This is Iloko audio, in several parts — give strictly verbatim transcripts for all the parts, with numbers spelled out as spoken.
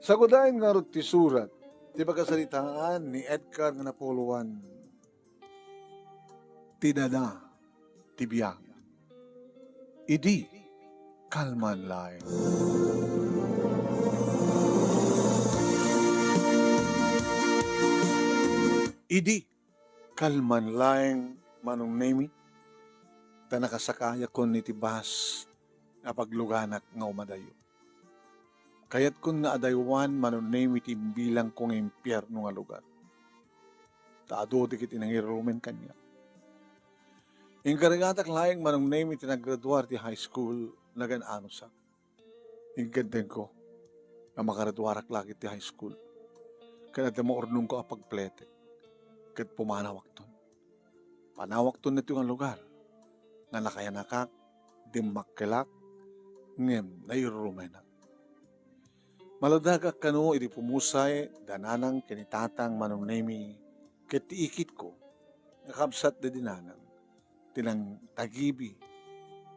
Sagudayen ngarud ti surat ti pakasaritaan ni Edgar nga napuluan, Ti Dana ti Biag. Idi kalman laeng. Idi kalman laeng, Manong Nemi, ta nakasakayakon iti bus nga pagluganak nga umadayo. Kayatkon nga adaywan, Manong Nemi, ti imbilangko nga impierno nga lugar. Ta adu dagiti nangirumen kaniak. Inkargatak laeng, Manong Nemi, ti naggraduar ti high school, nagan-anusak. Inkeddengko nga makaraduarak la iti high school. Ket adda maurnongko a pagpletek. Ket pumanawakton. Panawakton daytoy nga lugar nga nakayanakak, dimmakkelak, ngem nairurumenak. Maladagak kano idi pumusay da nanang ken ni tatang, Manong Nemi, ket ti ikitko nga kabsat daydi nanang ti nangtagibi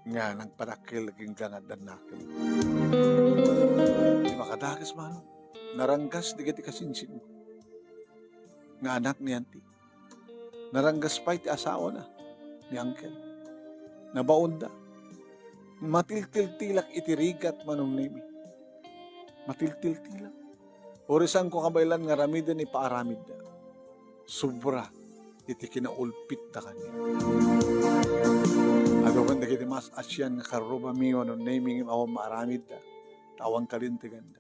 nga nagpadakkel agingga nga adda annakem. Ti makadakes, Manong, naranggas dagiti kasinsinko nga anak ni Auntie. Naranggas pay ti asawana ni Uncle. Nabaonda. Matiltiltilak iti rigat, Manong Nemi. Matiltiltilak. Urisanko kabaelan nga aramiden ipaaramidda. Sobra iti kinaulpitda kaniak. Adu ken dagiti mas asian nga karrubami, Manong Nemi, ngem awan maaramidda. Ta awan kalinteganda.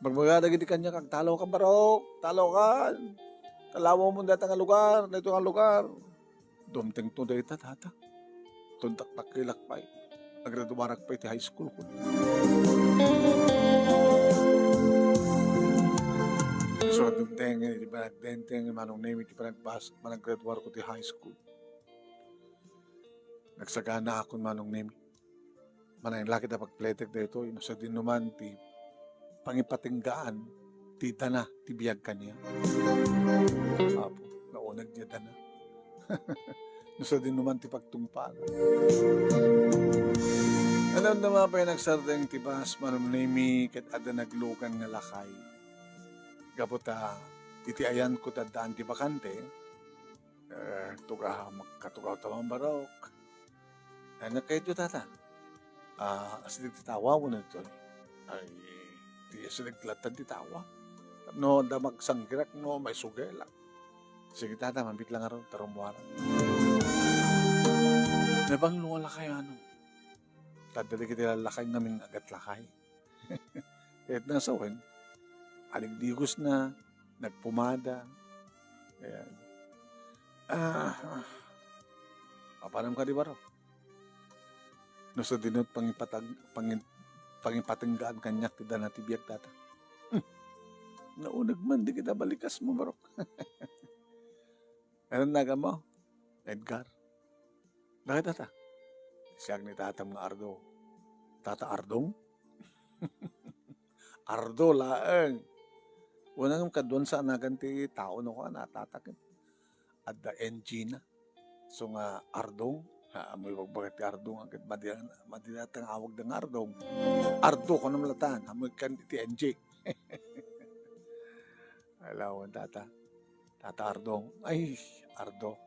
Bagbaga dagiti kaniak, "Agtalawka, barok, talawkan. Talawamon dayta nga lugar, daytoy nga lugar." Dumtengto dayta, tata. Tuntaktakkelak pay. Agraduarak pay ti high school ko. So, dumteng, di ba, nagdenteng, Manong Nemi, ti panagbas-, panaggraduar ko ti high school. Nagsagana akon, Manong Nemi. Manang lakit a pagpletek daytoy, no sadino man ti pangipatenggaan ti dana ti biag kaniak. Apo, nauneg ti dana. No sadino man ti pagtungpal. Ngem no mapay nagsardeng ti bus, Manong Nemi, ket adda naglugan nga lakay. Gapu ta iti ayanko ti addaan ti bakante, eh, tuga, magkatugaw ta man, barok. Ay, nakayat yo, tata. Ah, asideg ti tawa wenno ditoy? Ay, ti asideg ti latta ti tawa. No, adda magsanggirak no maisugelak. Sige, tata, mabiit lang ngarud, ta rummuarak. Nabanglo nga lakay, ano? Tadda dagiti lallakay ngamin nga agat lakay. Ket nasawen, aligdigos na, nagpumada. Ayan. Ah, ah. Mapanam kadi, barok? No sadino ti pangipatag-, pangin-, pangipatenggaan kaniak ti dana ti biag, tata. Hmm. Nauneg man dagiti balikasmo, barok. Ano naganmo, Edgar? Dagiti tata. Siak ni tatam nga Ardo. Tata Ardong? Ardo laeng. Unang kaduan sa anagan ti tao no kuan, a, tata ket adda N G na. So nga Ardong, ha, amoy bagbaga ti Ardong, ket madi, madi na tang awag da nga Ardong. Ardo, kunam latan, amoy kan iti N G. Alawan, tata. Tata Ardong. Ay, Ardo.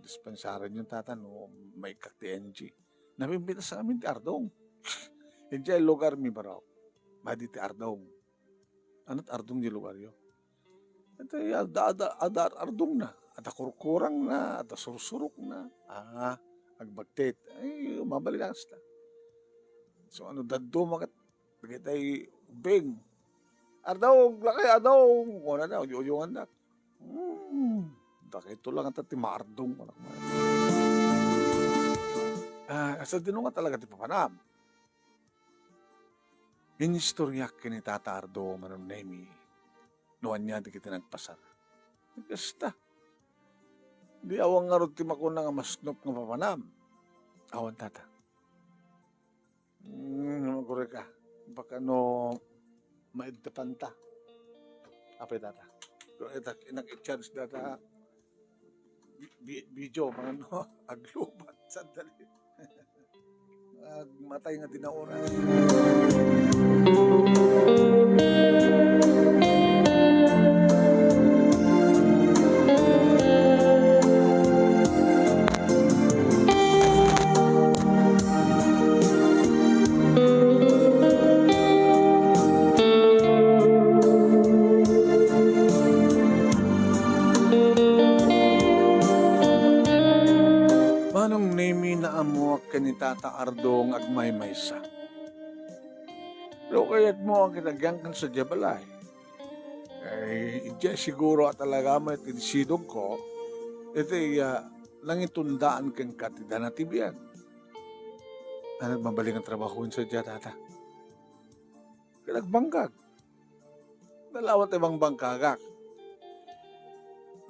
Dispensaren yun, tata, no, maikak ti N G. Napimpitasan amin ti Ardong. Idiay lugar mi, barok. Madi ti Ardong. Anat Ardong di lugar yo? Ito, adda, adda, adda Ardong na. Adda kurkurang na, adda sursurok na. Ah, agbagtit. Ay, mabalikas ta. So, ano, daddo makat, dagitay beng. Ardong, lakay, Ardong. Kuna na, uyuyungan na. Hmm, dakito lang ata ti maardong, anak mo. Ah, asa dino nga talaga ti papanam? Inistoryak ken ni Tata Ardo, Manong Nemi, no ania dagiti nagpasar. Kasta. Di awan ngarud ti makuna nga masnop nga papanam. Awan, tata. Hmm, magurek ka. Baka no, maidtapan ta. Apay, tata? Kung itak, inak i-charge data, bi-, bi-, video, mga no, aglubat, sandali. Agmatay nga di na oras. Tata Ardong agmaymaysa. No kayatmo a agyankan sadiay balay, ay, idiay siguro a talaga met insidongko iti, ah, nangitundaan kenka ti dana ti biag. Ania ti mabalin nga trabahoen sadiay, Tata? Ket agbangkag. Nalawa ti bangbangkagak.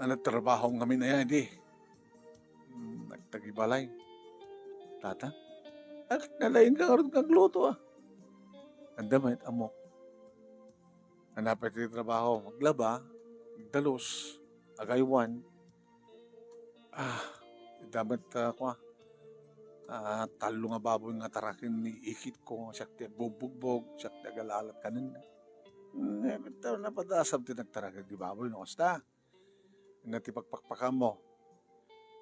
Ania ti trabahom ngamin aya idi? Hmm, agtagibalay. Tata? Ania ti nalaingka ngarud nga agluto, a? Adda met, ammok. Ania pay ti trabahom? Aglaba, agdalus, agaywan. Ah, adda met, ah, kua, ah, tallo nga baboy nga ataraken ni ikitko, siak ti agbubbugbog, siak ti agalalat kanenna. Hmm, eh, napadaasam ti nagtaraken ti baboy, no kasta? Ania ti pakpakpakanmo?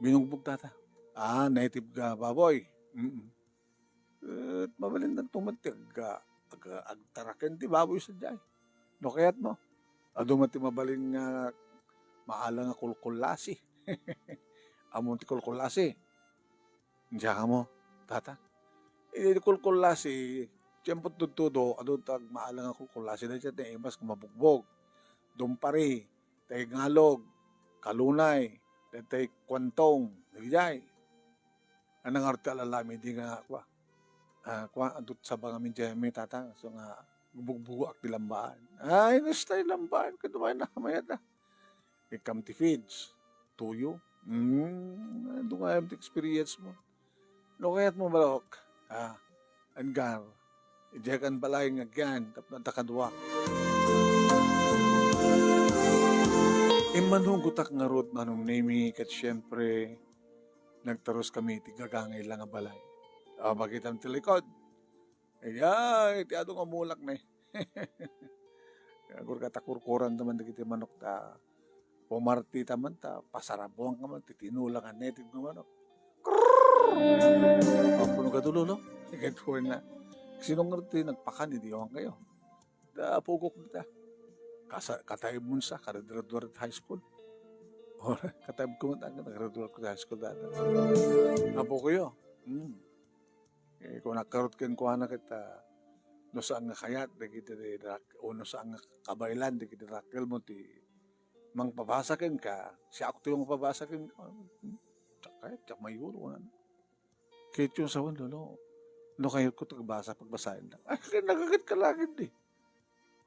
Binugbog, Tata. Ah, native nga baboy. Mm. Ket mabalindanto met ti ag-, ag-, agtaraken ti baboy sadiay. No kayatmo, adu met ti mabalin nga maalang a kulkullasi. Ammom ti kulkullasi? Diak ammo, Tata. Idi kulkullasi, tiempo tudtudo, adu ta maalang a kulkullasi, dayta ti imbas nga mabugbog, dumpari, tay ngalog, kalunay, tay kuantong, dagijay. Ania ngarud ti alalami idi nga, kua, ah, kua, adu ti saba ngamin diay, Tata, so nga, bugbugoak ti lambaan. Ay, kasta ti lambaan, ket umay na, mayat, a. Ikkam ti feeds, tuyo. Hmm, adu nga ti experience mo. No kayatmo, Balok, ah, Edgar, idiay kan balay nga agyan, tapno adda kadua. Immanugotak ngarud, Manong Nemi, ket siempre, nagtaruskami iti gagangay la nga balay. Ah, makitam ti likod. Ay, ay, ti adu nga mulak ne. Agurga ta kurkuran ta man dagiti manok ta pumarti ta man ta pasarabuan ka man ti tinula nga native nga manok. Krrrr! Apo no kadulo, no? Ket kuna, sino nga ti nagpakan idi awan kayo? Da, apokok dita. Kasa-, kataib mo sa, kada graduate high school. Kataib ko man, kada graduate ko high school data. Apo ko yo. Hmm. Eh, kung nakarot kenkuana ket, ah, no saan nga kayat dagiti rak-, o no saan nga kabaelan dagiti rakkelmo ti mangpabasa kenka, siak ti mangpabasa kenka. Diak kayat, diak mayulo, ano. Ket yung sawen, Lolo, no kayatko ti agbasa, pagbasaennak. Ay, nagagetka la ketdi.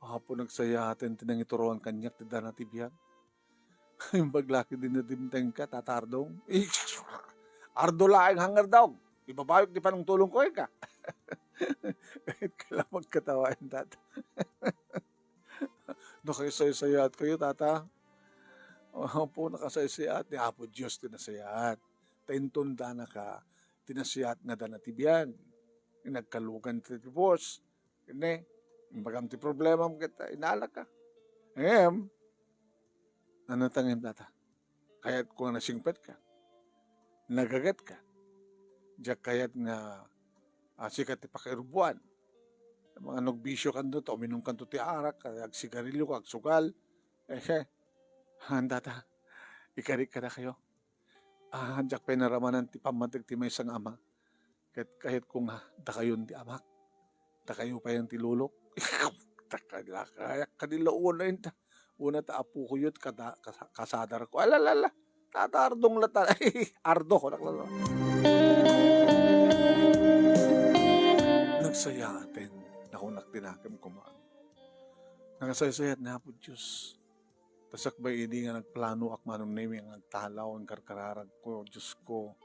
Apo, nagsayaaten ti nangituroan kaniak ti dana ti biag. Imbag la ketdi nga dimtengka, Tata Ardong. Ardo laeng, Hangardong. Ibabayok ti panungtulongko kenka. Ket kala pagkatawaen, Tata. Nakaisaysayaat kayo, Tata. Apo, nakasaysayaat ni Apo Dios ti nasayaat. Ta inton danaka, ti nasayaat nga dana ti biag. Nagkalugan ti divorce. Ket ne, imbagam ti problemam ket, ah, inalaka. Ngem, ania ta ngem, Tata? Kayatko nga nasingpetka. Nagagetka. Diak kayat nga, ah, sika ti pakairubuan. Mga nagbisio kanto, ta uminum kanto ti arak, agsigarilio ka, agsugal. Eh, han, Tata, ikarik kadakayo. Ah, diak pay naramanan ti pammateg ti maysa nga ama. Ket kayatko nga dakayon ti amak. Dakayo payen ti lolok. Dakay la, kayak kadi la una inta. Una ta apokoyo ti kada-, kasa-, kasadarko. Alalala. Tata Ardong la ta-, Ardo, kunak la. Nagsayaaten, nakunak ti nakemko man. Nakasaysayat ni Apo Dios. Ta sakbay idi nga nagplanoak, Manong Nemi, nga agtalaw nga karkararagko, Diosko,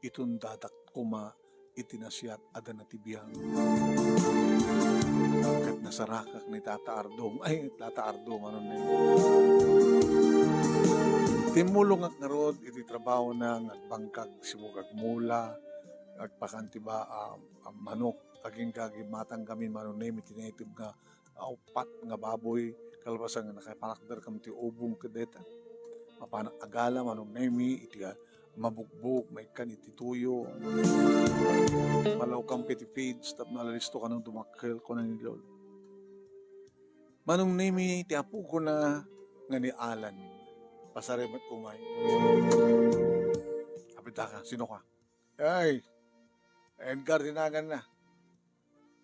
itundadak koma iti nasayaat a dana ti biag. Ket nasarakak ni Tata Ardong, ay, Tata Ardong, Manong Nemi. Timmulongak ngarud iti trabahona nga agbangkag, sibuk agmula, agpakan ti ba-, ah, ah, manok, agingga gimatangkami, Manong Nemi, ti naitib nga a uppat nga baboy, kalpasan nga nakapanakderkami ti ubong ket dayta. Mapanak agala, Manong Nemi, iti, ah, mabugbog, maikkan iti tuyo. Malawkam iti feeds, tapno alisto ka nang dumakkel, kuna ni Lolo. Manong Nemi, ti apokona nga ni Alan. Pasarem met umay. Apita ka, sino ka? Ay, Edgar ti naganna.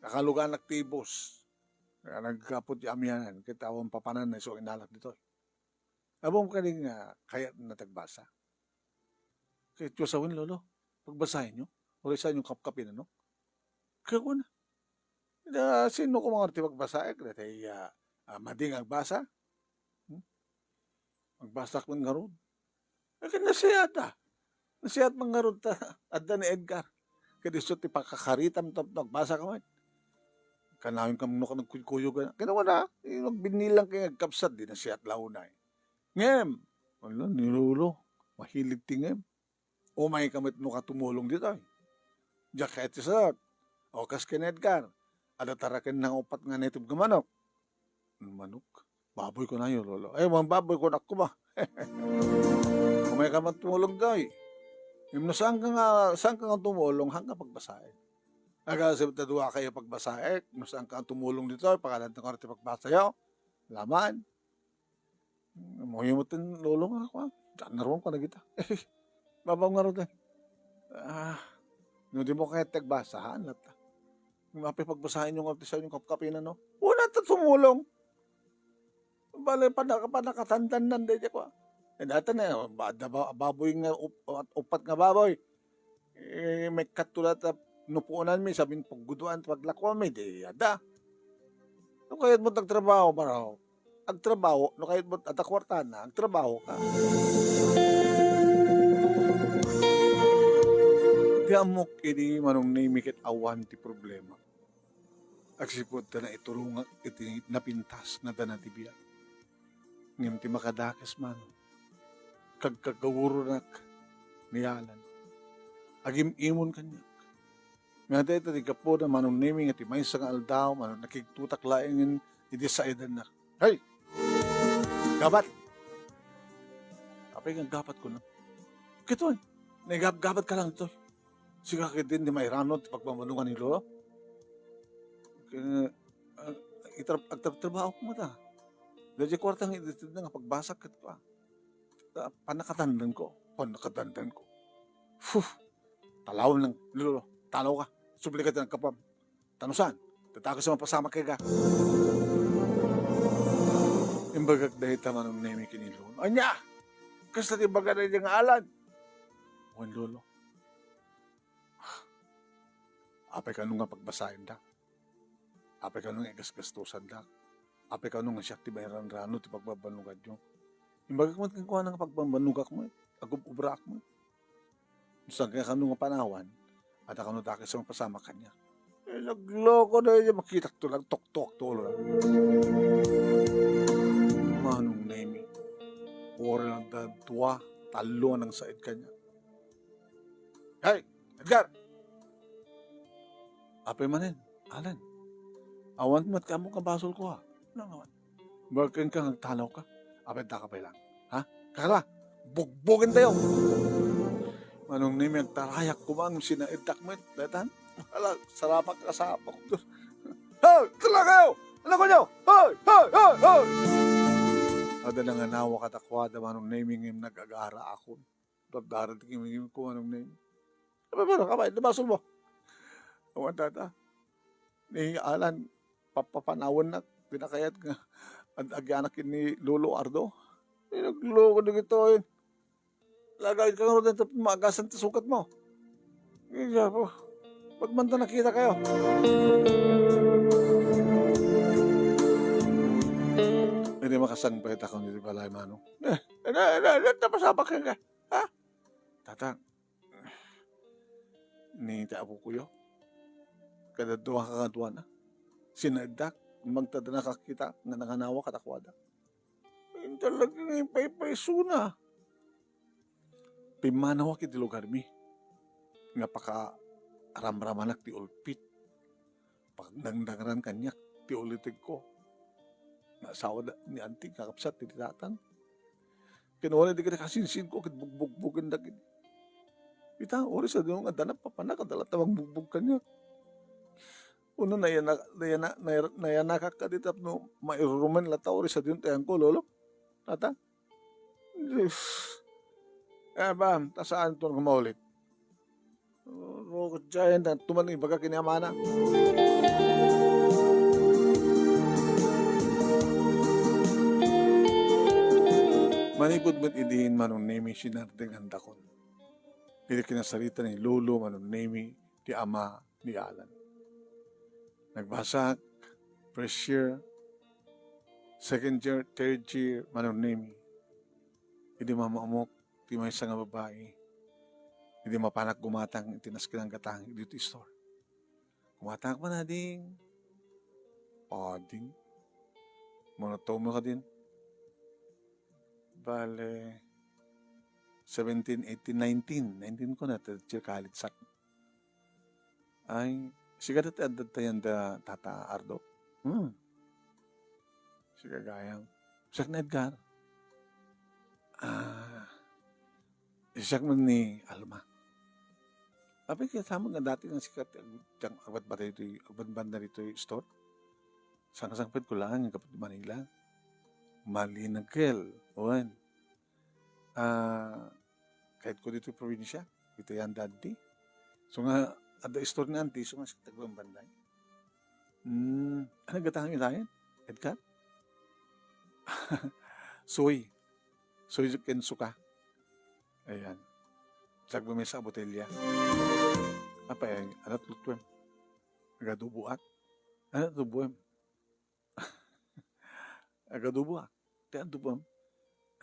Nakaluganak ti bus. Nagkaput ti amianan, ket awan papananna isu inalak ditoy. Awan kadi nga kayatna ti agbasa. Ket sawen, Lolo, pagbasaenyo. Uray saanyo kapkapinanok. Ket kuna, da, sino koma nga ti pagbasaek? Daytoy, ah, ah, madi nga agbasa? Hmm? Magbasak man ngarud. Ket nasiat, ah. Nasiat man ngarud ta adda ni Edgar. Ket isu ti pakakaritam tapno agbasa ka met. Kanayon kam no nagkuykuyog. Kinawana, eh, magbinnilang kay agkabsat, di nasiat la unay. Ngem, ala, ni Lolo, mahilig ti ngem. Umay ka met no ka tumulong ditoy. Diak kayat ti sadak. O, kas ken Edgar, adda tarakenna nga upat nga naitib nga manok. Manok? Baboy kunayo, Lolo. Ay, man baboy kunak koma. Umay ka man tumulong, Doy. Ngem no saan ka nga, saan ka nga tumulong, haan ka pagbasaen. Agasem ta dua kayo pagbasaek, no saan ka tumulong ditoy, pakadanto nga ti pagbasayo. Laman. Muhimutin Lolo nga, kwa. Diyan na ruwan ko na kita. Babaw nga ron, eh. Ah, no di mo kaya tagbasa, haan latta. Yung apay pagbasahin yung artista yung kapkapina, no? Wala ta tumulong. Bale, panaka-, panakatandan nan, daydi ko, ah. Eh, dati na, ba-, da-, ba-, baboy nga, up-, upat nga baboy. Eh, may katula ta nupunan mi, sabin pagguduan, paglakuan mi, di, ada. No kayat mo tagtrabaho, baro. Agtrabaho, no kayat mo, ada kwartana, agtrabaho ka. Di amok idi Manong Nemi ket awan ti problema. Agsipud ta naiturongak iti napintas nga dana ti biag. Ngem ti makadakes man, kagkagaguronak ni Alan. Agim-imon kaniak. Nga dayta ti gapuna, Manong Nemi, nga ti maysa nga aldaw, Manong, nakigtutak laengen iti saedannak. Hey! Gabat! Apay nga gabat ko na? Kitoy, naigabgabat ka lang itoy. Sika ket din ti mairano ti pagmamanogan ni Lolo? Ket, ah, itrab-, agtrabtrabaho ko met, ah. Daydi kwarta nga itedna nga pagbasak ket, ah, ah, pannakadandanko, pannakadandanko. Fuh! Talaw lang, Lolo, talaw ka. Subli ka ti nagkapam. Tano saan? Tatagos a mapasamak ka. Imbagak dayta Manong Nemi ken ni Lolo. Ania? Kasta ti baga daydi nga Alan? Wen, Lolo. Apay kano nga pagbasaendak? Apay kano nga igasgastosandak? Apay kano nga siak ti mairanrano ti pagbabannoganyo? Imbagak met kenkuana nga pagbabanogak met, agub-ubrak met. Saan kano nga panawan, adda kano dakes a mapasamak kaniak. Eh, nagloko na iya, makitak to lang, tuktok to lang. Manong Nemi, oras lang da dua, tallo a nangsaid kaniak. Hey, Edgar! Apay manen, Alan. Awan met kamo nga basol ko, ha? Ano nga man? Baken ka, nagtanaw ka. Apay, daka pay lang. Ha? Kara, bugbugen tayo. Manong Nemi, agtarayak koma, sinaedtak met. Datan? Ala, sarapak ka sa apok. Hoy! Tala kayo! Ano ko nyo? Hoy! Hoy! Hoy! Hoy! Ada nanganawa kadakuada, Manong Nemi, ngem nag-agara ako. Dagdara ti kimkim ko, Manong Nemi. Abay, baro, kabay, basol mo. Awan tata. Ni Alan, papapanawannak, pinakayat nga, ag-, agyanak ni Lolo Ardo. Ay, nagloko di kito, eh. Lagay ka nga rin, maagasan ti sukat mo. Iya po. Pagmanta nakita kayo. Hindi makasangpay ako ni balay, Manong. Eh, eh, eh, eh, eh, napasapak ka. Ha? Tata, ni ti apo ko yo. Kada dua ka nga dua na. Sinaeddak, magtadana ka kita, nga nanganawa kadakuada. Talaga nga ipaypaysuna. Pimmanawak iti lugarmi. Nga pakaramramanak ti ulpit. Pagdangdangran kaniak ti ulitegko. Nga asawa da, ni anti, kakabsat ti tatang. Kinuna di kada kasinsin ko, ket bugbugbugen dagiti. Ita, uri sa dino nga danap papanak, adala ta magbugbog kaniak. Uno, nayana-, nayana-, nayar-, nayanakak kadi tapno mairurumen latta, uri sa dino tayan ko, Lolo. Tata? Diyos. Eh, ba, ta saan to nga maulit? No, no, diay, na, tuman ibaga ken ni amana. Manipud met idin, Manong Nemi, sinardengandakon. Iti kinasarita ni Lolo Manong Nemi, ti ama ni Alan. Nagbasak, first year, second year, third year, Manong Nemi. Idi mamaamok ti maysa nga babai, idi mapanak gumatang iti nasken a gatang iti store. Gumatang man, ading. Ading. Monotomo ka din. Bale, seventeen, eighteen, nineteen. Nineteen ko na, third year college sak. Ay, sika dati adda tayan da Tata Ardo? Hmm. Sika gayam. Siak ni Edgar. Ah, siak man ni Alma. Apay, kaya tama nga dati nga sikat, ag-, tiyang agbatbata ito'y, agbanbanda dito'y store. Sangkasangpet ko lang, kapit Manila. Malinagel, wen. Ah, kayat ko dito'y probinsya, ito yan daddy. So nga, adda store ni auntie, so nga, sikat agbanbanda. Hmm, ano gatang itayen? Edgar? Soy. Soy ken suka. Ayan. Sagba mi sa botelya. Apay, anak lutwem. Agadubuak. Anak dubuem. Agadubuak. Ti adubuem.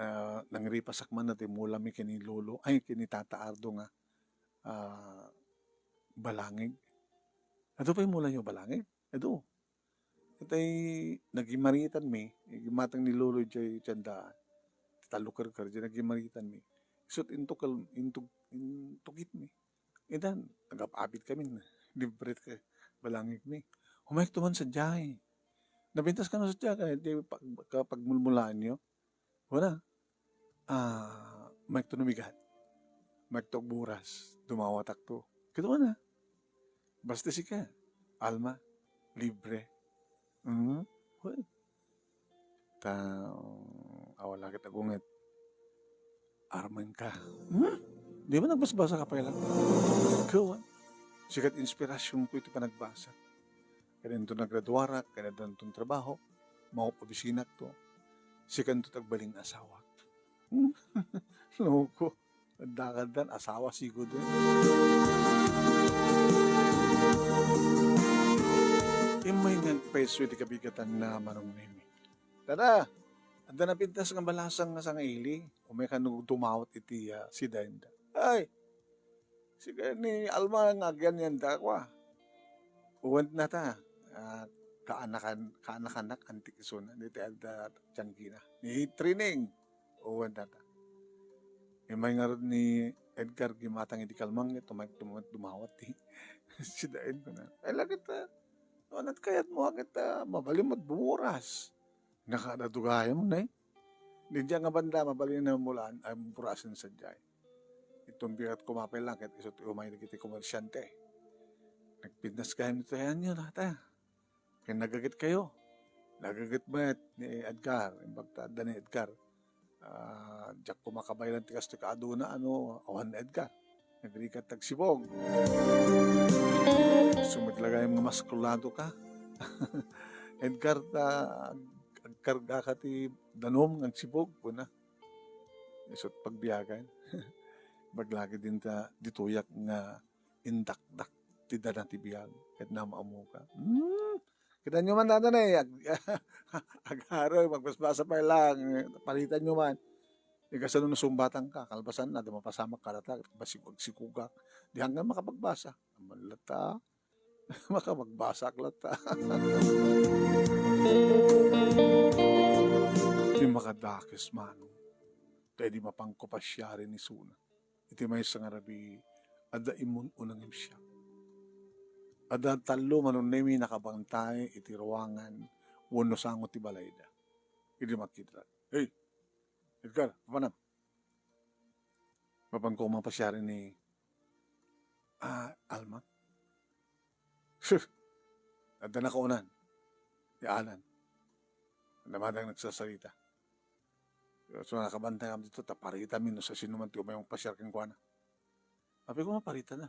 Ah, nangripasak man na ti mula mi ken ni Lolo. Ay, ken ni Tata Ardo nga, ah, balangig. Adu pay mula yo balangig? Adu. Itay nagimaritan mi, imatang ni Lolo jay tienda, tallo kerker jay nagimaritan mi. Isut' intukal, intug-, intugit mi. Itan, agap-apit kami, libre ka, balangig mi. Humayek to man sadiay. Napintas kano sadiay, kaya di pag-, kapagmulmulaan yo. Wala. Ah, mayekto no bigat. Mayekto agburas. Dumawatakto. Kitaen na. Basta sika, Alma, libre. Hmm? Well, ta, awan la ket agunget. Armen ka. Hmm? Di ba nagbasbasa ka pay lang? Kawan. Sikat inspirasyon ko iti panagbasa. Kadinto nagraduarak, kadinto trabaho, maup opisinakto. Sikanto ti agbalin asawak. Loko. Adda kaddan asawa sigud. Immay nga agpayso iti kabigatanna, Manong Nemi. Tada, adda napintas nga balasang nga sangaili. Umay kano dumawat iti, ah, sidaenda. Ay, sika ni Alma nga agyanyanda, kua. Uwan na ta, ah, kaanakan-, kaanakanak, antik isuna, diti adda tianggina. Ni training, uwan na ta. Imay ngarud ni Edgar gimatang iti kalmang, ito may tum-, dumawat ti sidaen ko na. Ay, lagit, ah, no, anat kayat mo, agit, ah, mabalin mo't bumuras. Nakadadugayam na eh. Didiay nga banda, mabalin na mulaan, ay, burasen sadiay. Itumbikat ko mapay lang, ket isu ti umay dagiti komersyante. Nagpintas kayo nito, ayan yun, ata. Kaya nagaget kayo. Nagaget met ni Edgar, imbag ta adda ni Edgar. Ah, diak ko makabaylan ti kastoy kaaduna, ano, awan ni Edgar. Nagrigat tagsibog. Sumiglagayam nga maskulado ka. Edgar, ta, ag-, agkarga ka ti danum nga agsibog, kuna. Isut' pagbiagan. Baglagi din ta, ditoyak nga indakdak ti dana ti biag. Ket naam-ammo ka. Hmm. Kita nyo man dana na eh. Ag-, agharo, magbasbasa pay lang. Paritan nyo man. Ika sano no sumbatan ka, kalpasan na, di mapasamak ka lata, basig-, agsikugak. Di hanggang makapagbasa. Aman lata, makapagbasak lata. Di makadakes, Manong. Kaya di mapangko pasiari ni Suna. Iti maysa nga rabii, adda immun-unang imsiak. Adda tallo, Manong Nemi, nakabantay iti ruangan wenno sango ti balayda. Idi makita, "Hey, Edgar, papanam? Mapanko mapasiari ni, ah, Alma?" Sus! Adda nakaunan. Ni Alan. Adda madang nagsasarita. So, nakabantay kami dito, ta paritamin no sasino man ti umay mapasiar kenkuana. Apay ko, maparita na.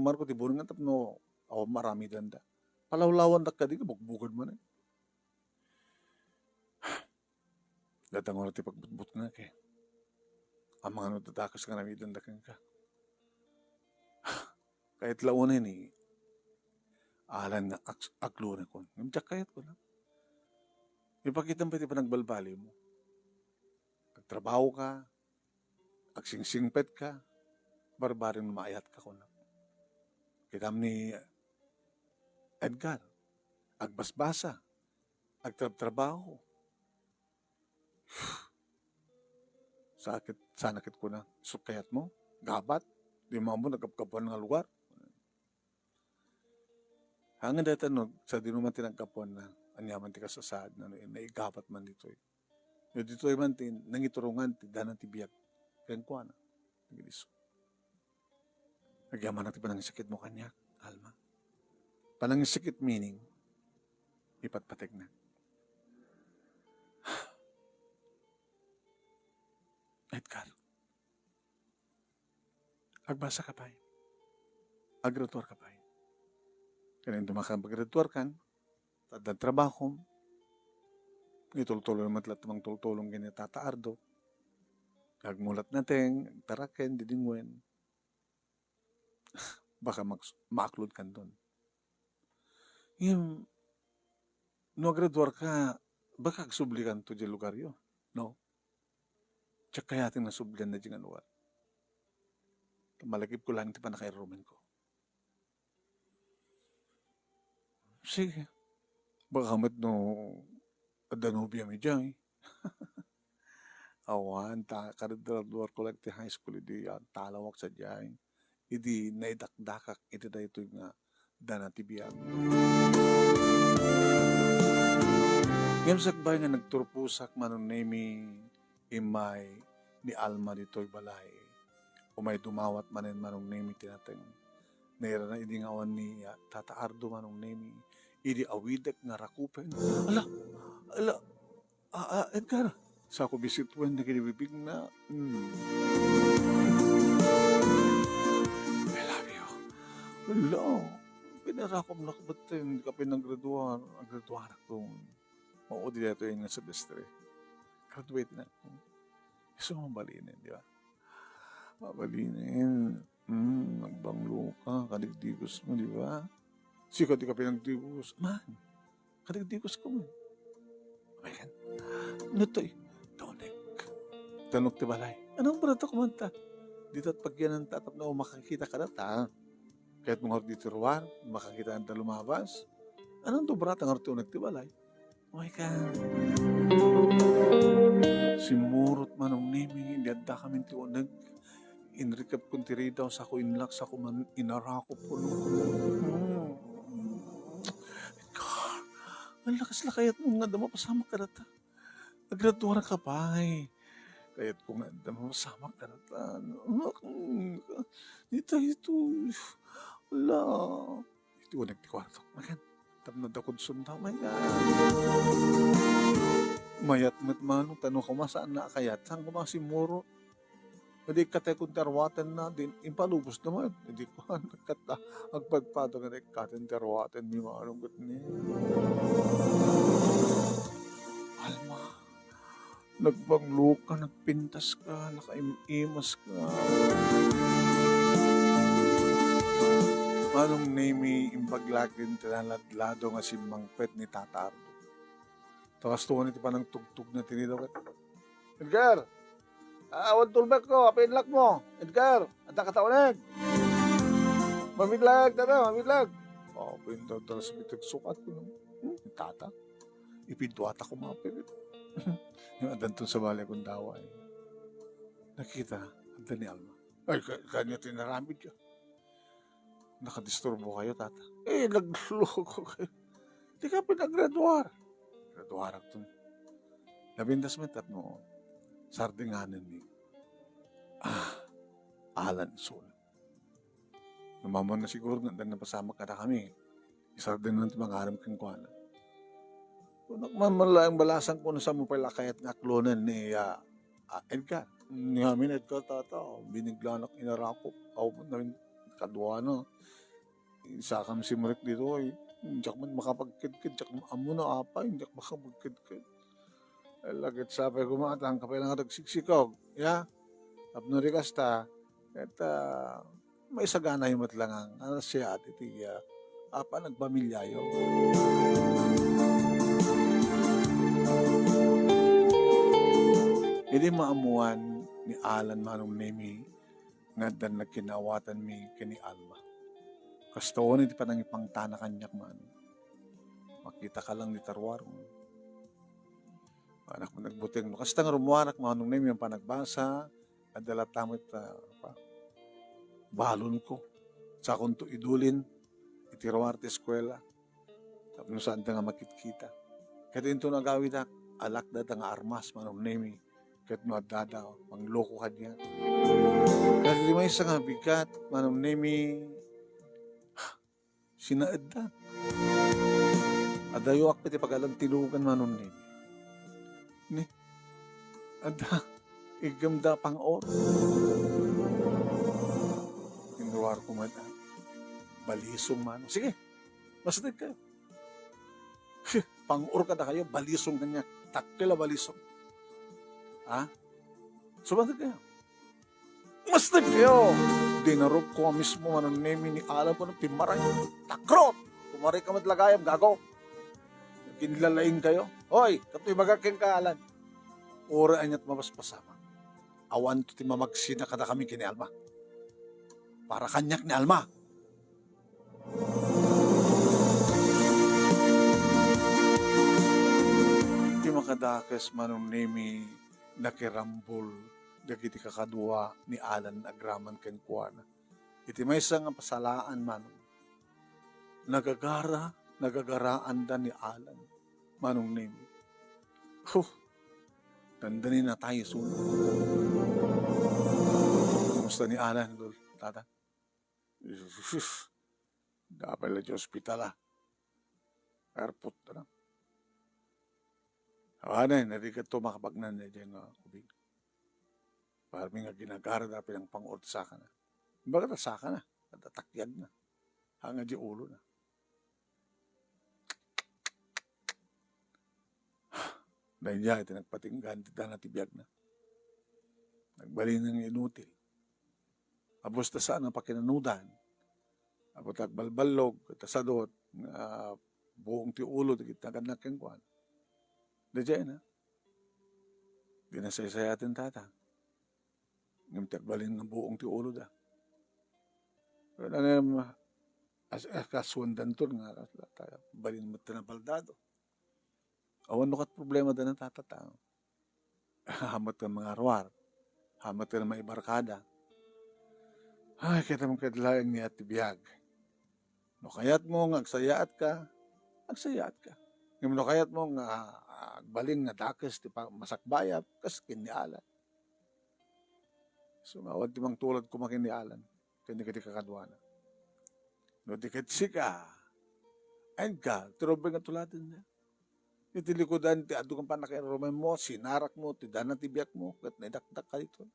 Marco, ti bunengan tapno awan maaramidanda. Palawlawandak kadi, bugbugad man eh. Dayta ngarud ti pagbutbutngek eh. Amangan no dakes nga aramidenda kenka. Kayat la unay ni Alan nga ag-, aglonekon. Ngem diak kayat kunak. Ipakitam pay ti panagbalbalimo. Agtrabaho ka, agsingsingpet ka, barbareng no maayat ka kunak. Kitam ni Edgar, agbasbasa, agtrabtrabaho. Sakit, sana ket kuna, isu kayatmo, gabat, di mo ammo nagkapkapuan nga lugar. Hangin dayta no, sadino man ti nagkapuanna, ania man ti kasasaadna, no, naigabat man ditoy. No ditoy man ti nangiturungan ti danan ti biag kenkuana. Dagiti isu. Agyamanak ti panangisakitmo kaniak, Alma. Panangisakit meaning, ipatpategnak. Edgar, agbasa ka pay. Aggraduar ka pay. Ken inton makagraduar kan, ta adda trabahom, itultulong met latta mangtultulong ken ni Tata Ardo. Agmulat nateng, agtaraken, didingwen. Baka maks-, maaklod kanton. Ngem, no agraduar ka, baka agsubli kanto diay lugaryo, no? Diak kayaten nga sublianna diay nga lugar. Malagipko laeng ti pannakairumenko. Sige. Baka met no adda nobiami diay. Awan, ta, kagraduarko laeng ti high school idi, ah, talawak sadiay. Idi naidakdakak iti daytoy nga dana ti biag. Ngem sakbay nga nagturposak, Manong Nemi, immay ni Alma ditoy balay. Umay dumawat manen, Manong Nemi, ti nateng. Nairana idi nga awan ni, ah, Tata Ardo, Manong Nemi, idi awidek nga rakupen. Ala! Ala! Ah, ah, Edgar, sako bisituen dagiti bibigna. Hmm. I love you. Hello. Pinarakom na kabatten, di ka pinagraduar. Agraduarak to. Maudi daytoy nga semestre. Graduate na ako. Isu mabalinen, di ba? Mabalinen. Hmm, nagbanglo ka, kadigdigos mo, di ba? Sika di ka pinagdigos. Man, kadigdigos ko man. Amen. Nutoy, daunek. Daunek ti balay. Anong barata kumanta? Dita pagyanan ta tapno makakita ka data. Kahit mga dito ruwan, makakita ka lumabas. Anong dobrata nga ti unek ti balay? Oh my God. Simmurot Manong Nemi, indi adda kami ti uneg. Inrikep kun ti ridaw, sako inlak, sako man inarakop ko. Hmm. God, ang lakas la kayat mo nga adda mapasamak ka data. Agraduar ka pay. Kayat ko nga adda mapasamak ka data. Anak, hmm, dita ito. Wala. Iti uneg ti kuarto. Makan. Tapno da kudson daw. My God. Mayat met mano, tano koma saan na akayat. Saan koma simmurot? Idi ikkatekon ti arwaten na, din, impalubos na met. Idi kuan, nagkat-, agpadpado nga ikkaten ti arwaten, ni mano ket ni. Alma. Nagbanglo ka, nagpintas ka, nakaim-imas ka. Manong Nemi, imbag laeng ti naladlado nga simmangpet ni Tata Ardo. Ta kastoy ti panangtugtog na tinidaw ket, "Edgar! Ah, awan tulbek ko, apay inlak mo? Edgar, adda ka ta uneg? Mamidlag, tata, mamidlag." Oh, pinto, tapos pitagsukat ko, no? Hmm, Tata. Ipidwata ko mga pipit. Yung adanton sa balay kong daway. Nakita, adda ni Alma. Ay, ka-, kanya tinaramid ka. Nakadisturbo kayo, tata. Eh, nagloko kayo. Di ka pinagraduar. Graduarak to. Nabindas mo tapno sardinganan ni, ah, Alan Sul. Namaman na siguro nga adda napasamak kadakami. Isardeng na ti mangaram kenkuana. Kunak man, man laeng balasan ko no saan mo pay la kayat nga aklonen ni, ah, ah, Edgar. Ni amin, Edgar, tata, biniglanak inarakop. Aw, namin, kaduana. Isakam si Marik dito, eh. Diak man makapagkedked, diak man, amo na apay, diak makapagkedked. Ay, lagit sapay ko, matang ka pay lang agsigsikog, ya? Tapno di kasta, ket, ah, maisaganayo met lang ang, ano siya, iti, ah, apan agpamilyayo. Idi maammuan ni Alan Manong Nemi nga addan nagkinaawatanmi ken ni Alma. Kastoon iti panangipangtana kaniak man. Makita ka lang ni taruar. Anak mo nagbuteng. No, kasta nga rummuarak, Manong Nemi, ang panagbasa, adda latta met, ah, pa, balon ko. Sakonto idulin, iti ruar ti eskuela. Tapno saanta nga makitkita. Ket inton agawidak, alak data nga armas, Manong Nemi. Ket no addada, mangloko kaniak. Ket iti maysa nga bigat, Manong Nemi, sinaedda. Adayoak iti pagalantilugan, Manong Nemi. Ni, adda. Iggemda pang-or. Inruarko met, ah, balisong man. Sige, masateg kayo. Pang-or kadakayo, balisong kaniak. Dakkel a balisong. Ha? Sumateg kayo. Masateg kayo. Dinarupko a mismo, Manong Nemi, ni Alan, kunak, timmaray. Takrot! Tumari ka met la gayam, gago. Ginlalaing kayo. Hoy, katoy bagak kenka, Alan. Uray aniat mapaspasamak. Awanto ti mamagsina kadakami ken ni Alma. Para kaniak ni Alma. Ti makadakes, Manong Nemi, nakirambol dagiti kakadua ni Alan agraman kenkuana. Iti maysa nga pasalaan, Manong, nagagara, nagagaraanda ni Alan, Manong Nemi. Huh, dandani natay isu. Kumusta ni Alan, Lol, Tata? Sus, dapay la ti ospital, ah. Airport na. Awanen, narigat to makapagnan na dyan nga ubing. Parang nga ginagara da pinang pang-or ti sakana. Baga ta sakana, at atakyag na. Hanga di ulo na. Daydiay ti nagpatinggaan ti dana ti biagna. Nagbalin nga inutil. Abus ta saan a pakinanudan. Apo ta agbalballog, ta sadot, nga buong ti ulo, dagiti nagannak kenkuan. Daydiay na. Di nasaysayaten tata. Ngem ti agbalin nga buong ti ulo da. Wala ngem, as-, as-, kasuandanton nga, balin met ti nabaldado. Awan no kat problema da na tata ta. Hamat ken mangaruar. Hamat ken maibarkada. Ay, kita man ket laeng ni ati biag. No kayatmo nga agsayaatka, agsayaatka. Ngem no kayatmo nga, ah, agbalin nga dakes ti pa-, masakbayam, kas ken ni Alan. So, nga awan ti mangtulad koma ken ni Alan, ken dagiti kakaduana. No di ket sika, Edgar, ti rumbeng nga tuladenna. Iti likudan ti adu nga pannakairurumenmo, sinarakmo, ti dana ti biagmo, ket naidakdak ka ditoy.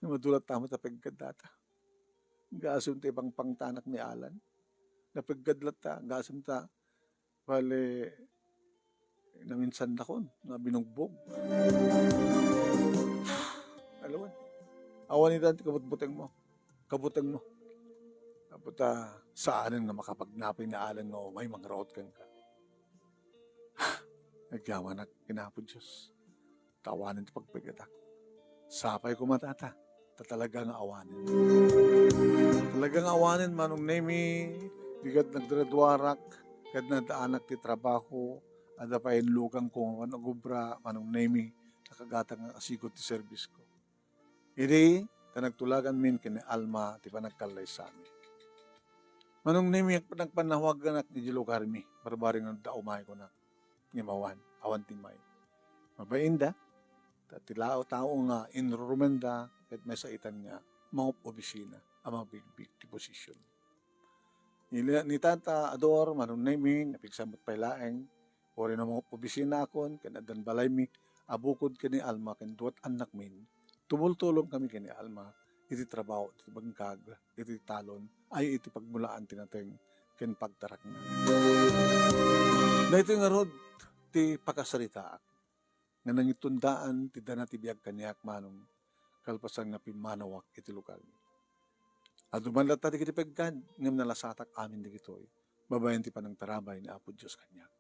Madulat ta met a peggad data. Gasum ti pangpangtanak ni Alan. Napeggad latta, gasum ta, bale, naminsandakon nga binugbog. Alawan. Awan ita ti kabutbutengmo. Kabutengmo. Apo ta, saanen nga makapagnapay ni Alan nga umay mangraut kenka. Agyamanak ken Apo Dios. Ta awanen ti pagpeggetak. Sapay koma tata, ta talaga nga awanen. Talaga nga awanen, Manong Nemi, di ket nagduraduarak, ket nadaanak ti trabaho, adda pay inlukangko nga awan agubra, Manong Nemi, ta kagatang nga asigut ti serbisko. Idi, ta nagtulaganmin ken ni Alma ti panagkallaysami. Manong Nemi, nagpannawaganak iti lugarmi, barbareng nga adda umay kunak. Ngem awan, awan ti may. Mabainda, ta ti lao tao nga inrurumenda ket maisaitan nga mangub-obisina a mabigbig ti posisyon. Ni, ni Tata Ador, Manong Nemi, napigsa met pay laeng, uray no mangub-obisina akon, ken addan balaymi a bukod ken ni Alma ken duat annakmin, tumultulong kami ken ni Alma iti trabaho iti bangkag, iti talon, ay iti pagmulaan ti nateng ken pagtarakna. Daytoy ngarud ti pakasaritaak nga nangitundaan ti dana ti biag kaniak, Manong, kalpasan nga pimmanawak iti lugarmi. Adu man latta dagiti peggad, ngem nalasatak amin dagitoy babaen ti panangtarabay ni Apo Dios kaniak.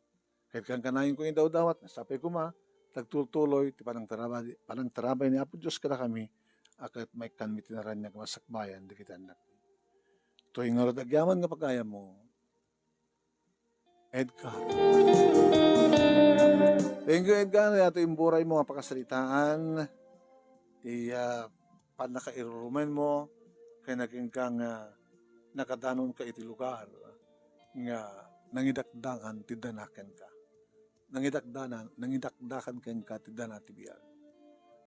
Ket kankanayon ko idawdawat nga sapay koma, tagtultuloy ti panangtarabay, panangtarabay ni Apo Dios kadakami, a ket maikkanmi ti naraniag nga masakbayan dagiti annakmi. Toy ngarud agyaman nga pagayammo, Edgar. Thank you, Edgar. Yato imburay mo nga pakasaritaan. Ti, ah, pannakairurumen mo, kay naging ka nga nakadanonka iti lugar nga nangidakdakan ti danaken ka. Nangidakdanan, nangidakdakan kenka ti dana ti biag.